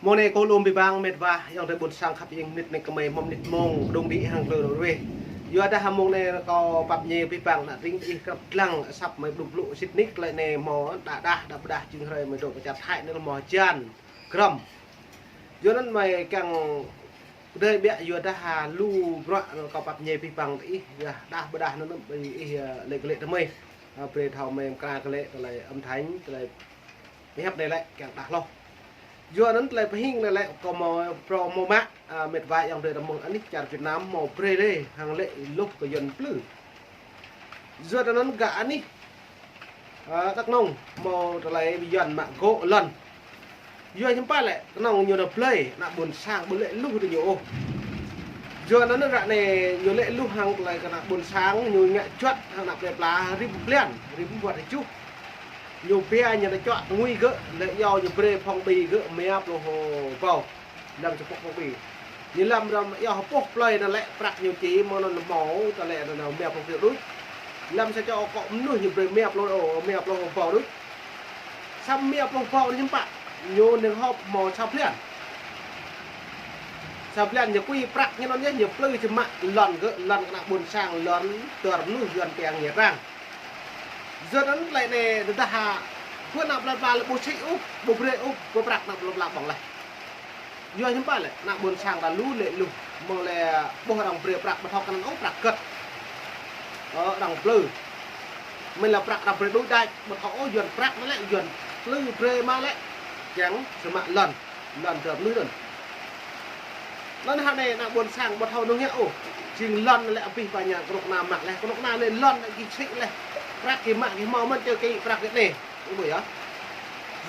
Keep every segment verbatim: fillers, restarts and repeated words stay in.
Mông anai kâo lŏm abih bang met wa, ayŏng adơi ƀôn sang khăp ing, mơnit anai kơmơi mơ̆ng mơnit mông đung đĭ hăng klơ rŏ rơweh. Yua dah mông anai kâo pap ñe abih bang ană tring ih krăp lăng asăp mơi blŭ blŭ sĭt nik, tơlơi anai hmâo đah đah đah pơdah jing hrơi mơi dŏ pơ čar Thái anai hmâo hơjan grŏm. Yua anŭn mơi kiăng pơdơi ƀiă yua dah lu bruă anŭn kâo pap ñe abih bang ih, yua đah pơdah anŭn ƀing ih, ơ, lĕ kơ lĕ tơmơi. Ơ, brơi thâo mơi mơkra kơ lĕ tơlơi âm thanh, tơlơi pơhiăp anai lĕ kiăng đah hloh. Yua anŭn tơlơi pơhing anai lĕ kâo hmâo phrâo hmâo mă, ơ, met wa ayŏng adơi tơ mơ̆ng anih čar Việt Nam hmâo brơi lĕ hăng lĕ luh kơ Yuan plư. Yua anŭn gah anih, ơ, Đắk Nông hmâo tơlơi Yuan mă gŏ lŏn. Yua hiư̆m pă lĕ, kơnơ̆ng ñu nao blơi, ană ƀôn sang ƀu lĕ luh tơ ñu ôh. Yua anŭn ră anai ñu lĕ luh hăng tơlơi kơ ană ƀôn sang, ñu ngă juăt hăng ană plơi pla rĭm blan, rĭm wơ̆t tơjuh. Ñu pia ñu nao čuă ngui gơ̆, lĕ yua ñu brơi phong bì gơ̆ mia pluh hơbâo. Lăm sa pŏk phong bì. Ñu lăm răm yua hơpŏh plơi anŭn lĕ prăk ñu či mơ̆ng anŭn hmâo, tơlơi anŭn mia pluh triệu đôč. Lăm sa čô akŏ mơnuih ñu brơi mia pluh, ơ, mia pluh hơbâo đôč. Samơ̆ mia pluh hơbâo anai hiư̆m pă, ñu nao họp hmâo sa blan. Sa blan ñu kui prăk ñu anŭn yơh, ñu plư či mă lŏn gơ̆, lŏn kơ ană ƀôn sang, lŏn dơ̆r mơnuih Yuan pia ngă rang. Yua anŭn tơlơi anai tơdah hă, pơ ană plơi pla lĕ ƀu sĭ ôh, ƀu brơi ôh, pơ prăk ană plơi pla ƀơ̆ng laih. Yua hiư̆m pă lĕ, ană ƀôn sang ta lu lĕ luh, mơ̆ng lĕ ƀuh arăng brơi prăk ƀu thâo kơnăn ôh prăk gơ̆t. Ơ, arăng plư. Mơ̆ng lĕ prăk arăng brơi đôč đač, ƀu thâo ôh Yuan prăk anŭn lĕ, Yuan plư brơi mă lĕ. Kiăng či mă lŏn, lŏn dơ̆r mơnuih anŭn. Anŭn hă anai ană ƀôn sang ƀu thâo nung ngă ôh. Jing lŏn lĕ abih bang ñu kơnuk kơna mă laih, kơnuk kơna lĕ lŏn lĕ gih sĭ laih. Prăk gih mă gih hmâo mơ̆n čơ kĭ prăk gih anai. Ih ƀuh yơh.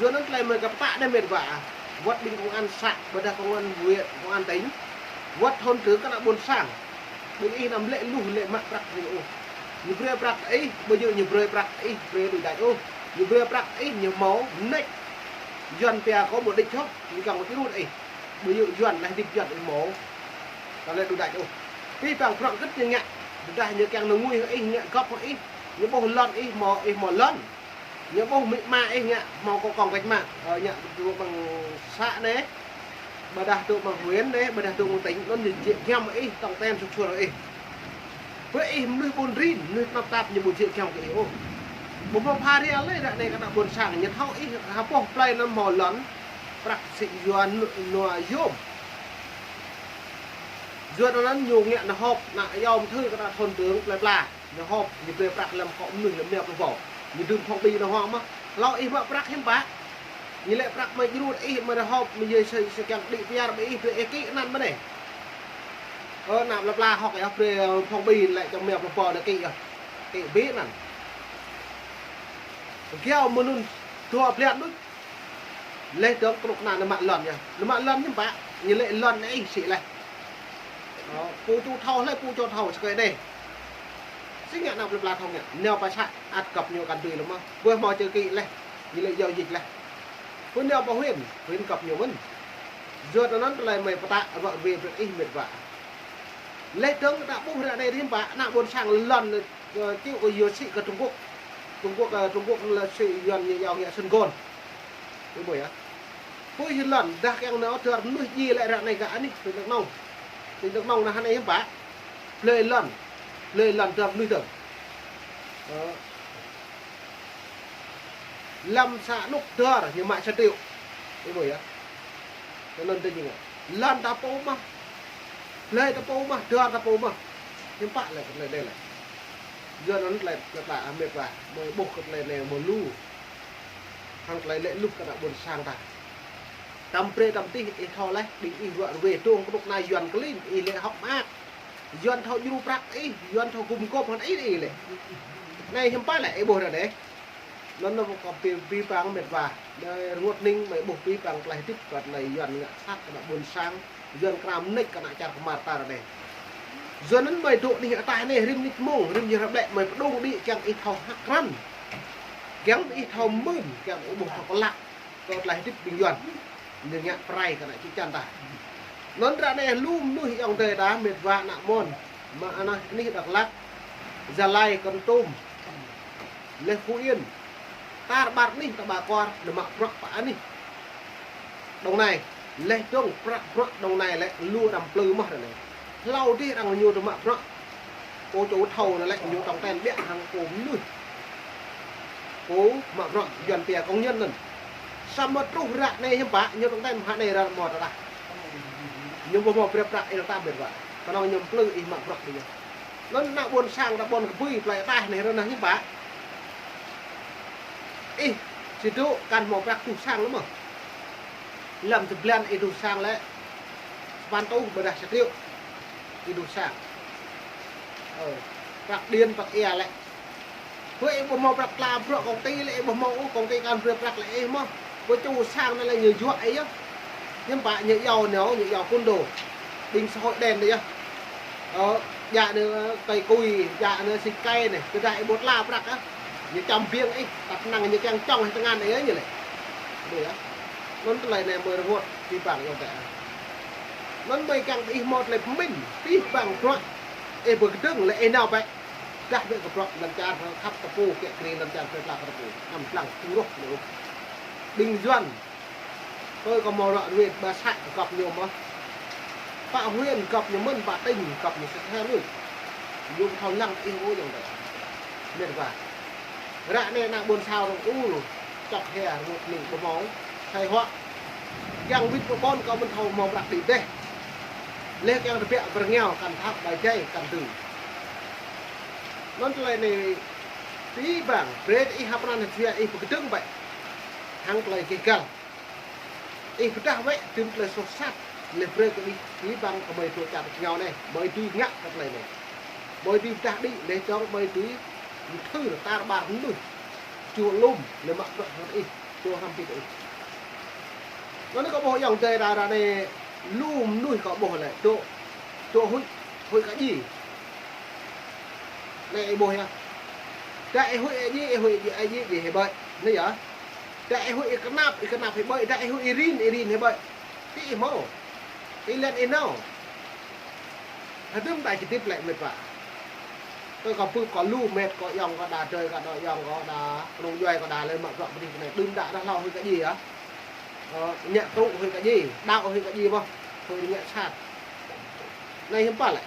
Yua anŭn tơlơi mơi kơ pă anai met wa. Wơ̆t ƀing công an xã, ƀôdah công an huyện, công an tỉnh. Wơ̆t thôn trưởng kơ ană ƀôn sang. Ƀing ih anăm lĕ luh lĕ mă prăk tơ ñu ôh. Ñu brơi prăk tơ ih, ƀu djơ̆ ñu brơi prăk tơ ih, brơi đôč đač ôh. Ñu brơi prăk tơ ih, ñu hmâo mơneč. Yuan pia kơ mục đích hŏ, ñu kiăng mă djru tơ ih. Ƀu djơ̆ Yuan laih hơdip Yuan ih hmâo tơlơi đôč đač ôh. Abih bang bruă gơ̆t ñu ngă, tơdah ñu kiăng nao ngui hăng ih, ngă gŏp hăng ih, ñu ƀuh lŏn ih hmâo, ih hmâo lŏn. Ñu ƀuh amĭ ama ih ngă hmâo kơ kông kĕč mă, ơ, ngă tơ ƀing xã anai, ƀôdah tơ ƀing huyện anai, ƀôdah tơ ƀing tỉnh, anŭn ñu jĕ giăm ih, tŏng tem sŭk suôr ih. Pơ ih mơnuih ƀun rin, mơnuih tơnap tap ñu ƀu jĕ giăm kơ ih ôh. Ƀu hmâo pha ria lĕ ră anai kơ ană ƀôn sang, ñu thâo ih hơpŏh plơi anŭn hmâo lŏn, prăk sĭ Yuan nua yôm. Yua anŭn ñu ngă nao họp, ană yôm thư kơ ană thôn trưởng plơi pla. Nao họp, ñu brơi prăk lăm akŏ mơnuih lăm mia pluh hơbâo. Ñu đưm phong bì nao hŏp mơ̆n. Hlâo ih mă prăk hiư̆m pă. Ñu lĕ prăk mơi djru tơ ih mơi nao họp, mơi yơh sa, sa kiăng đĭ piar ƀơi ih, brơi ih kĭ anăn mơ̆n anai. Ơ, ană plơi pla hŏk yơh brơi, ơ, phong bì lĕ čang mia pluh hơbâo anai kĭ yơh. Kĭ ƀĭ anăn. Kiao mơnun dua blan đôč. Laih dơ̆ng kơnuk kơna nao mă lŏn yơh. Nao mă lŏn hiư̆m pă, ñu lĕ lŏn anai ih sĭ laih. Ơ, pô ču thâo hlơi, pô ču thâo sơkơi anai. Sĭ ngă ană plơi pla thâo ngă. Nao pơ xã ăt gŏp ñu kăn tui lơ̆m mơ̆n. Ƀu hmâo čơ kĭ laih. Ñu lĕ giao dịch laih. Pô nao pơ huyện, huyện gŏp ñu mơ̆n. Yua anŭn tơlơi mơi pơtă ră ruai brơi ih met wa. Laih dơ̆ng ta ƀuh ră anai hiư̆m pă, ană ƀôn sang lŏn, ơ, čih kơ yua sĭ kơ Trung Quốc. Trung Quốc, ơ, Trung Quốc lĕ sĭ Yuan ñu yua ngă sân gôn. Ih ƀuh yơh. Pô ih lŏn, dah kiăng nao dơ̆r mơnuih djai lĕ ră anai gah anih, tỉnh Đắk Nông. Tỉnh Đắk Nông anai hơnai hiư̆m pă. Blơi lŏn, blơi lŏn dơ̆r mơnuih dơ̆ng. Ơ. Lăm sa anŭk dơ̆r ñu mă sa triệu. Ih ƀuh yơh. Tơ anŭn tơ jing. Lŏn ta pô mơ̆n. Blơi ta pô mơ̆n, dơ̆r ta pô mơ̆n. Hiư̆m pă lĕ kơ tơlơi anai lĕ. Yua anŭn tơlơi, tơlơi ta met wa, mơi ƀuh kơ tơlơi anai mơ̆ lu. Hăng tơlơi lĕ luh kơ ană ƀôn sang ta. Tăm brơi tăm tih ih thâo laih, ƀing ih ră ruai dơ̆ng kơnuk kơna Yuan klin, ih lĕ hŏk mơak. Yuan thâo djru prăk ih, Yuan thâo gum gôp hăng ih, ih lĕ. Anai hiư̆m pă lĕ ih ƀuh ră anai. Anŭn anŭn kâo abih, abih bang met wa. Đơi rơngot hning mơi ƀuh abih bang tơlơi hơdip kơ tơlơi Yuan ngă sat kơ ană ƀôn sang, Yuan kra mơneč kơ ană čar kơmar ta ră anai. Yua anŭn mơi dŏ anih ataih anai, rĭm mơnit mông, rĭm jơh ră ƀlĕ mơi pơdŏng đĭ kiăng ih thâo hơ̆k krăn. Kiăng ih thâo mưn, kiăng ih ƀuh thâo klă. Kơ tơlơi hơdip ƀing Yuan. Ñu ngă pơrai kơ ană čư̆ čan ta. Anŭn ră anai lu mơnuih ayŏng adơi ta met wa ană mơ̆n. Mă anai anih Dak Lak, Gia Lai, Kon Tum, laih Phú Yên. Tar ƀar anih ta ƀar kuar, nao mă bruă pơ anih Đồng Nai. Laih dơ̆ng prăk bruă dơ̆ng anai lĕ lu đăm plư mơ̆ ră anai. Hlâo dih arăng ñu tơ mă bruă. Kơ čô thâo anai lĕ ñu tong ten biă hăng kơ mơnuih. Kơ mă bruă Yuan pia công nhân anŭn. Samơ̆ truh ră anai hiư̆m pă, ñu tong ten hă anai ră mơ̆ tơdah. Ñu ƀu hmâo brơi prăk ih tơbiă ƀă. Kơnơ̆ng ñu plư ih mă bruă dih. Anŭn ană ƀôn sang ta ƀôn kơbui plơi ataih anai ră anai hiư̆m pă. Ih, či dŏ kăn hmâo prăk tuh sang lơ̆m mơ̆. Lăm tơblan ih tuh sang lĕ. Sapăn tuh ƀôdah sa triệu. Ih tuh sang. Ơ, prăk điện prăk ia lĕ. Hơi ih ƀu hmâo prăk tla bruă công ty lĕ ih ƀu hmâo ôh, công ty kăn brơi prăk lĕ ih mơ̆. Ƀu ču sang anai lĕ ñu juă ih yơh. Hiư̆m pă ñu iâu nao, ñu iâu condo. Ƀing xã hội đen anai yơh. Ơ, djă anai, ơ, tơi kui, djă anai sĭt kai anai, tơdah ih ƀu tla prăk ah. Ñu čăm biêng ih, tăp năng ñu kiăng čŏng ih tơngan ih ñu lĕ. Ƀu yơh. Anŭn tơlơi anai mơi rơngot, abih bang ayŏng adơi. Anŭn mơi kiăng ih hmâo tơlơi pơmĭn, abih bang bruă. Ih ƀu kơdơ̆ng lĕ ih nao bĕ. Dah bĕ kơ bruă lŏn čar khăp tơpŭ, kiăng kri lŏn čar brơi tla kơ tơpŭ. Anăm lăng tŭ rŏh lĕ. Ƀing Yuan. Tui kơ hmâo ră ruai ba să kơ gŏp ñu mơ̆. Pă huyện gŏp ñu mơ̆n, pă tỉnh gŏp ñu sĭt hă ruai. Ñu ƀu thâo lăng ih ôh ayŏng adơi. Mĕt wa. Ră anai ană ƀôn sang rŏng ur, čŏk hia rơngot anai ƀu hmâo. Sai huă. Kiăng wĭt pơ ƀôn kơ ƀôn thâo hmâo prăk đĭ dêh. Lĕ kiăng tơbiă pơrơngiao kăn thâo ƀai jai kăn tŭ. Anŭn tơlơi anai abih bang, brơi ih hăp anăn hơjua ih ƀu kơdơ̆ng bĕ. Hăng tơlơi gêh găl. Ih pơdah wĕ, tŭm tơlơi soh sat, lĕ brơi kơ ih, abih bang kơ mơi tŭ čar kơngiao anai, mơi tui ngă kơ tơlơi anai. Mơi tui pơdah đĭ, lĕ dơ̆ng mơi tui, mthưr, tar ƀar mơnuih. Ču lŏm, lĕ mă bruă hăng ih, ču hrăm pit ih. Anŭn anai kơ ƀuh ayŏng adơi ră anai, lu mơnuih kơ ƀuh lĕ, dŏ, dŏ huĭ, huĭ kơ djai. Anai ih ƀuh yơh. Dah ih huĭ kơ djai, ih huĭ kơ djai, kơ djai, djai hơi ƀơi. Anai yơh. Dah ih huĭ ih kơnap, ih kơnap hơi ƀơi. Dah ih huĭ ih rin, ih rin hơi ƀơi. Ti ih hmâo. Ih lĕ ih nao. Hơdôm ta či hơdip lĕ mĕt wa. Tui kơ pơ̆k kơ lu mĕt kơ ayŏng kơ đa, adơi kơ đa, ayŏng kơ đa, kơnung djuai kơ đa lĕ mă bruă pơdih kơ anai. Đưm đă dah hlâo hơi kơ djai yơh. Ơ, ñă krŭ hơi kơ djai, đaŏ hơi kơ djai mơ̆. Hơi ñă sat. Anai hiư̆m pă lĕ.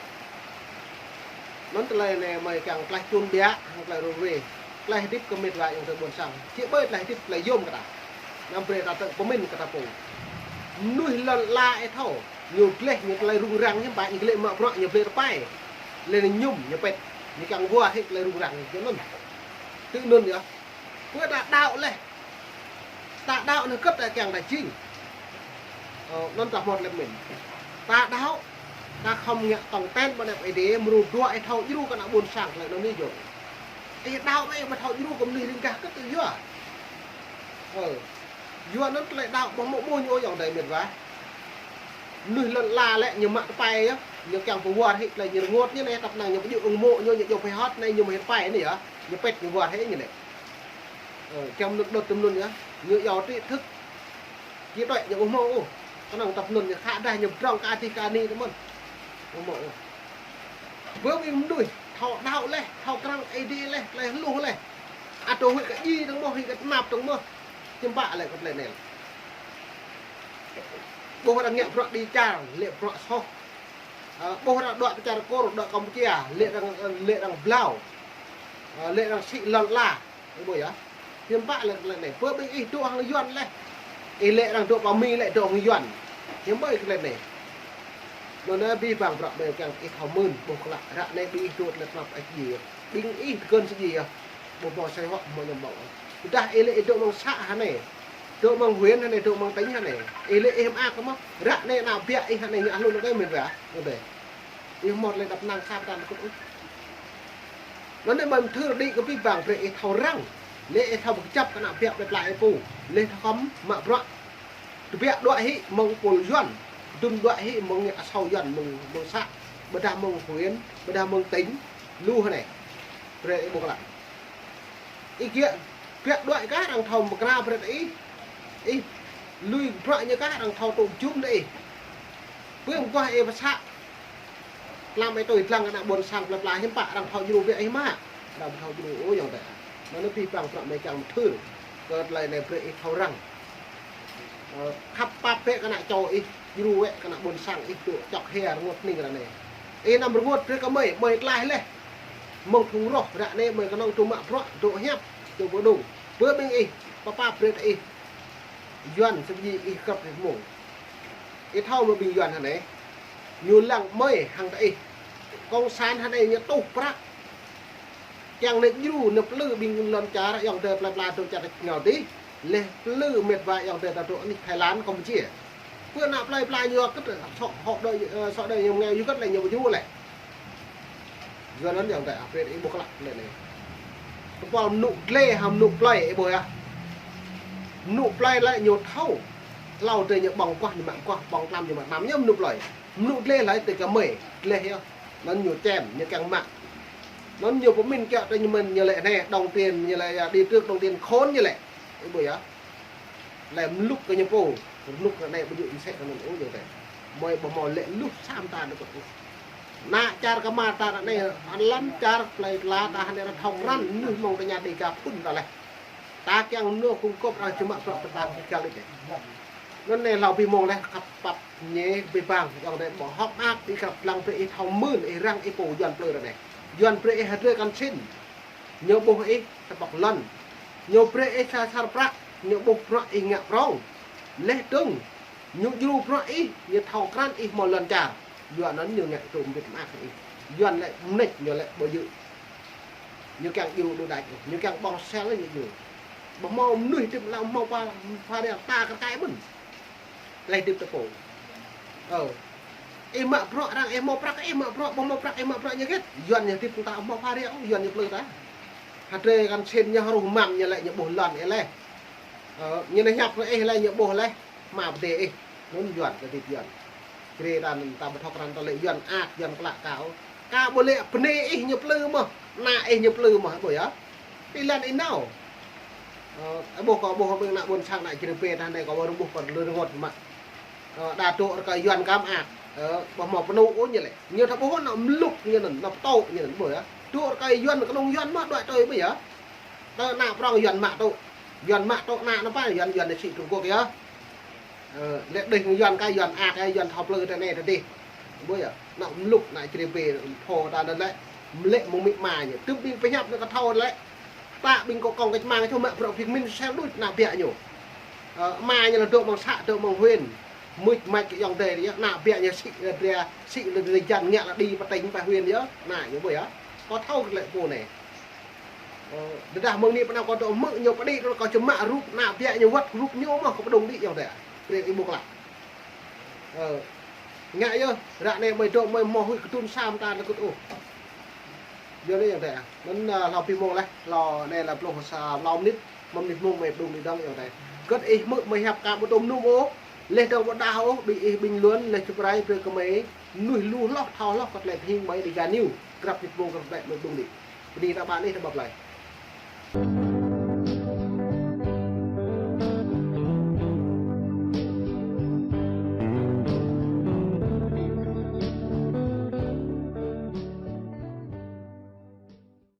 Anŭn tơlơi anai mơi kiăng tlaih čun biă, hăng tơlơi rơwe. Tlaih hơdip kơ mĕt wa ayŏng adơi ƀôn sang. Či ƀơi tlaih hơdip tơlơi yôm kơ ta. Anăm brơi ta tơ̆ pơmĭn kơ ta pô. Mơnuih lŏn ala ih thâo. Ñu gleh, ñu tơlơi rŭng răng hiư̆m pă, ñu gleh mă bruă, ñu blơi tơpai. Lĕ ñu mơñum, ñu pĕt. Ñu kiăng wơr hơi tơlơi rŭng răng, ñu anŭn. Tui anŭn yơh. Pơ ta đaŏ lĕ. Ta đaŏ anŭn kơ̆t ta kiăng ta jing. Ơ, anŭn ta hmâo tơlơi pơmĭn. Ta đaŏ, ta khŏm ngă tong ten ƀơi anăp Ơi Adai, mrô dua ih thâo djru kơ ană ƀôn sang tơlơi anŭn anai yơh. Ih đaŏ ƀĕ ih ƀu thâo djru kơ mơnuih riêng gah kơ̆t tui yua. Ơ, yua anŭn tơlơi đaŏ ƀu hmâo ƀuh ñu ayŏng adơi mĕt wa. Mơnuih lŏn ala lĕ ñu mă tơpai yơh, ñu kiăng pơwơr hơi tơlơi ñu rơngot ñu anai, tăp năng ñu pơjŭ ung mô̆ ñu, ñu jŏ pơhơt anai, ñu mă hơi tơpai anai yơh. Ñu pĕt ñu wơr hơi ñu lĕ. Ơ, kiăng mơnŭn đôč tơm mơnŭn yơh. Ñu iâu trí thức. Či tuai ñu ƀu hmâo ôh. Kơnơ̆ng tăp mơnŭn ñu khă dah ñu pơdrŏng kơ adih kơ ani tơm mơ̆n. Ƀu hmâo ôh. Bơ ƀing mơnuih, thâo đaŏ leh, thâo krăn Ơi Adai leh, tơlơi hluh leh. Ăt dŏ huĭ kơ djai dơ̆ng mơ̆, huĭ kơ tơnap dơ̆ng mơ̆. Hiư̆m pă lĕ kơ tơlơi anai. Ƀuh arăng ngă bruă đĭ čar, lĕ bruă soh. Ơ, ƀuh arăng dŏ pơ čar Kur, dŏ Kampuchia, lĕ arăng, lĕ arăng blao. Ơ, lĕ arăng sĭ lŏn ala. Ih ƀuh yơh. Hiư̆m pă lĕ tơlơi anai. Bơ ƀing ih dŏ hăng Yuan leh. Ih lĕ arăng dŏ pơ Mi lĕ dŏ hăng Yuan. Hiư̆m ƀơi tơlơi anai. Anŭn anai abih bang bruă ƀing kiăng ih thâo mơ̆n, ƀuh klă. Ră anai ƀing ih dŏ tơlơi tơnap ih djai. Ƀing ih tơkơn sơdjai yơh. Ƀu hmâo sai huă, ƀu hmâo ñăm ƀơ̆ng. Tơdah ih lĕ ih dŏ mơ̆ng să hơnai. Dŏ mơ̆ng huyện hơnai, dŏ mơ̆ng tỉnh hơnai. Ih lĕ ih mơak mơ̆. Ră anai ană biă ih hơnai ngă hlŭn kơ mĕt wa. Anŭn dêh. Ih hmâo tơlơi tơnap năng sa pơtăn kŭt ôh. Anŭn anai mơi mơthưr đĭ kơ abih bang brơi ih thâo răng. Lĕ ih thâo pơkơjăp kơ ană biă plơi pla ih pô. Lĕ thâo khŏm mă bruă. Tơbiă đuaĭ hĭ mơ̆ng pôl Yuan. Dŭm đuaĭ hĭ mơ̆ng asâo Yuan mơ̆ng, mơ̆ng să. Ƀôdah mơ̆ng huyện, ƀôdah mơ̆ng tỉnh. Lu hơnai. Brơi ih ƀuh klă. Ih kiăng biă đuaĭ kah arăng thâo mơkra brơi ih. Ih lui bruă ñu kah arăng thâo tŭ jum đơi ih. Pơ̆ng mơguah ih pơsă. Tlam ih tui dlăng kơ ană ƀôn sang plơi pla hiư̆m pă arăng thâo djru biă ih mă. Arăng thâo djru ôh ayŏng adơi. Anŭn anai abih bang bruă mơi kiăng mơthưr. Kơ tơlơi anai brơi ih thâo răng. Ơ, khăp pap bĕ kơ ană čô ih, djru bĕ kơ ană ƀôn sang ih, dŏ čŏk hia rơngot hning ră anai. Ih anăm rơngot brơi kơ mơi, mơi tlaih laih. Mơ̆ng thŭng rŏh ră anai mơi kơnơ̆ng tŭ mă bruă, dŏ hiăp, dŏ pơdŏng. Bơ ƀing ih, pơpap brơi tơ ih. Yuan sơbơji ih krăp ih mông. Ih thâo mơ̆ ƀing Yuan hơnai. Ñu lăng mơi hăng tơ ih. Kông san hơnai ñu tuh prăk. Kiăng nĕ djru nĕ plư ƀing lŏn čar ayŏng adơi plơi pla dŏ čar ngao dih. Laih plư mĕt wa ayŏng adơi ta dŏ anih Thái Lan, Campuchia. Pơ ană plơi pla ñu kơ̆t sŏ hŏ đơi, ơ, sŏ đơi ñu ngă ñu kơ̆t lĕ ñu ƀu djru lĕ. Yua anŭn ayŏng adơi, apret ih ƀuh klă lĕ anai. Tơpul mơnŭ glai hăng mơnŭ plơi ih ƀuh yơh. Mơnŭ plơi lĕ ñu thâo. Hlâo adơi ñu ƀơ̆ng kuah ñu mă kuah, ƀơ̆ng tlam ñu mă tlam, ñu mơnŭ plơi. Mơnŭ glai lĕ tơ kơ mơi, glai yơh. Anŭn ñu čem, ñu kiăng mă. Anŭn ñu pơmĭn kiăng tơ ñu mơ̆n ñu lĕ anai, đồng tiền ñu lĕ, đi trước đồng tiền khốn ñu lĕ. Ih ƀuh yơh. Lĕ mlŭk kơ ñu pô, mlŭk ră anai ƀu djơ̆ msĕ kơ anŭn ôh ñu tĕ. Mơi ƀu hmâo lĕ luh sa mơta anŭn kơ ôh. Ană čar kơ ama ta ră anai, lăm čar plơi pla ta hơnai ră thâo krăn, mơnuih mơ̆ng tơña Dega phŭn ta laih. Ta kiăng mơnuih kung kŏp arăng čơmă prăk pơtang kơ kal ih tĕ. Anŭn anai hlâo ƀing mơ̆ng laih khăp pap ñe ƀing bang, ayŏng adơi ƀu hŏk mơak ih krăp lăng brơi ih thâo mưn ih răng ih pô Yuan plư ră anai. Yuan brơi ih hơdrơi kăn sin. Ñu ƀuh ih tơpŏk lŏn. Ñu brơi ih sa sar prăk, ñu ƀuh bruă ih ngă prŏng. Laih dơ̆ng, ñu djru bruă ih, ñu thâo krăn ih hmâo lŏn čar. Yua anŭn ñu ngă tŭ mbĭt mơak ih. Yuan lĕ mơneč ñu lĕ ƀu djơ̆. Ñu kiăng djru đu đač, ñu kiăng ƀơ̆ng sel ñu djru. Ƀu hmâo mơnuih hơdip lăm hmâo pha, pha riang ta kơ kai mơ̆n. Laih hơdip tơ pô. Ơ. Ih mă bruă arăng ih hmâo prăk, ih mă bruă, ƀu hmâo prăk ih mă bruă ñu hơget. Yuan ñu hơdip ta hmâo pha riang, Yuan ñu plư ta. Hơdrơi kăn sin ñu hruh măm ñu lĕ ñu ƀuh lŏn ih laih. Ơ, ñu nao hiăp kơ ih laih ñu ƀuh laih. Hmua pơdai ih. Anŭn Yuan, kơ hơdip Yuan. Brơi ta anŭn ta ƀu thâo krăn ta lĕ Yuan ak, Yuan klă kâo. Kâo ƀu lĕ bơnai ih ñu plư mơ̆n, ană ih ñu plư mơ̆n, ƀuh yơh. Ih lăng ih nao. Ơ, ƀuh kâo ƀuh ƀing ană ƀôn sang ană Jrai pê ta anai kâo ƀu rơbuh kâo lơ rơngot mă. Ơ, đa dŏ rơkơi Yuan kơ mơak. Ơ, ƀu hmâo pơnŭ ôh ñu lĕ. Ñu thâo ƀuh anŭn mlŭk ñu anŭn, anŭn pơtô ñu anŭn, ƀuh yơh. Dŏ rơkơi Yuan kơnŭng Yuan mơ̆n đuaĭ tui ƀuh yơh. Tơ ană prŏng Yuan mă tŭ. Yuan mă tŭ ană anŭn pă, Yuan, Yuan sĭ Trung Quốc yơh. Ơ, lĕ đih Yuan kơ Yuan ak, Yuan thâo plư tơ anai tơ dih. Ƀuh yơh, anŭn mlŭk ană Jrai pê, pô ta anŭn lĕ. Mlĕ mơ̆ng amĭ ama ñu. Tŭm ƀing pơhiăp anŭn kơ thâo lĕ. Pă ƀing kơ kông kơ čơmang čô mă bruă Việt Minh sel đuč ană biă ñu. Ơ, ama ñu lĕ dŏ mơ̆ng să, dŏ mơ̆ng huyện. Mưč mač kơ ayŏng adơi yơh, ană biă ñu sĭ lĕ dra, sĭ lĕ dra jăn ngă lĕ đĭ pơ tỉnh pơ huyện yơh, ană ñu ƀuh yơh. Kâo thâo lĕ pô anai. Ơ, tơdah mơ̆ng anai pơ anăp kâo dŏ hmư̆ ñu pơđĭ, kâo čơmă rup ană biă ñu wơ̆t rup ñu mơ̆n kâo pơdŏng đĭ ayŏng adơi. Brơi ih ƀuh klă. Ơ, ngă yơh, ră anai mơi dŏ mơi hmâo huĭ kơdŭn sa mơta lĕ kơ̆t ôh. Yua anai ayŏng adơi. Anŭn, ơ, hlâo ƀing mơ̆ng laih, hlâo anai lĕ pluh sa hlâo mơnit, mơ̆ng mơnit mơ̆ng mơi pơdŏng đĭ dơ̆ng ayŏng adơi. Kơ̆t ih hmư̆ mơi hiăp kâo ƀu tŭm num ôh, laih dơ̆ng ƀu đah ôh, ƀing ih ƀing Yuan, laih čơprai brơi kơ mơi, mơnuih lu hloh, thâo hloh, kơ̆t lĕ hing mơi Dega News, krăp mơnit mơ̆ng krăp lĕ mơi pơdŏng đĭ. Bơni ta ƀă anai ta ƀă plơi.